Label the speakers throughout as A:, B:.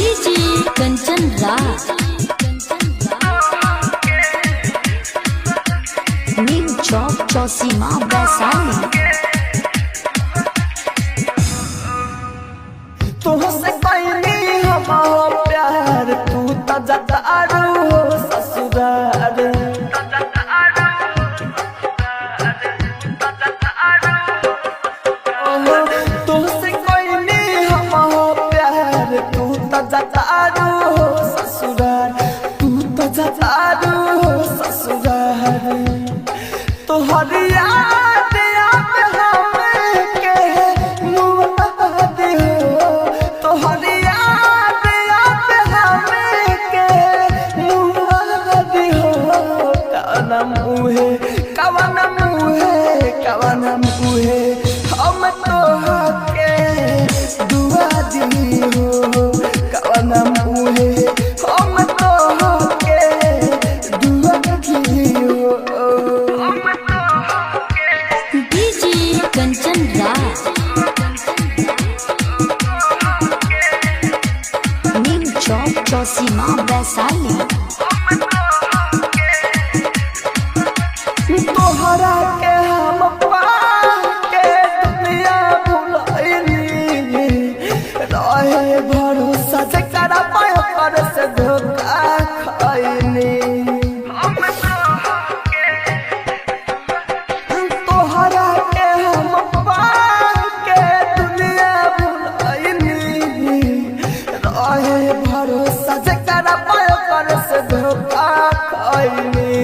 A: DJ Kanchan Raj, नीम चौक चौसीमा वैशाली।
B: तुहसे कैनी हम प्यार, तू त जतारू हो ससुरार। ओहो, तुहसे कैनी हम प्यार, तू त जतारू हो ससुरार, तू त जतारू हो ससुरार। तोहर याद आवे हमके मुआद हो, तोहर याद आवे हमके मुआद हो। कवन मुहे, कवन मुहे, कवन मुहे हम तोहके दुआ दी हो, कवन मुहे हम तोहके दुआ दी हो।
A: डीजे कंचन राज, नीम चौक चौसीमा वैशाली।
B: तोहरा के हम पाके दुनिया भुलैली, रहे भरोसा जकरा पाय कर से धोखा खैली। तोहरा के हम पाके दुनिया भुलैली, रहे भरोसा जकरा पाय कर से धोखा खैली।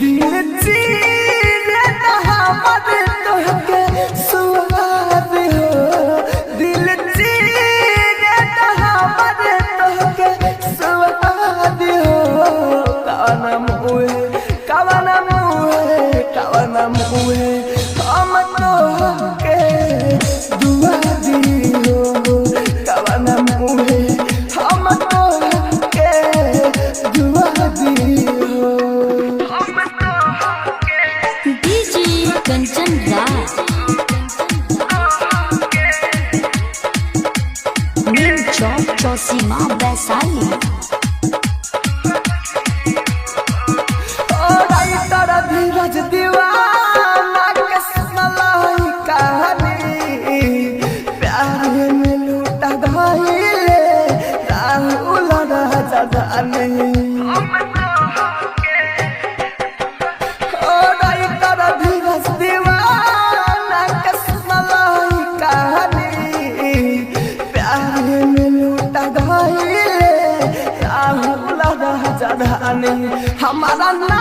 B: दिल चीरे न हमर तोहके सुहाग हो, दिल चीरे न हमर तोहके सुहाग हो। कवन मुहे, कवन मुहे, कवन मुहे हम तोहके दुआ दी हो, कवन मुहे हम तोहके दुआ दी हो।
A: डीजे कंचन राज, नीम चौक चौसीमा वैशाली।
B: ओ राइटर धीरज दीवाना के सुनलाई कहानी, प्यार में लूटा गईले राहुल राजधानी। ओ राइटर धीरज दीवाना के सुनलाई कहानी, प्यार में लूटा गईले राहुल राजधानी। हमारा ना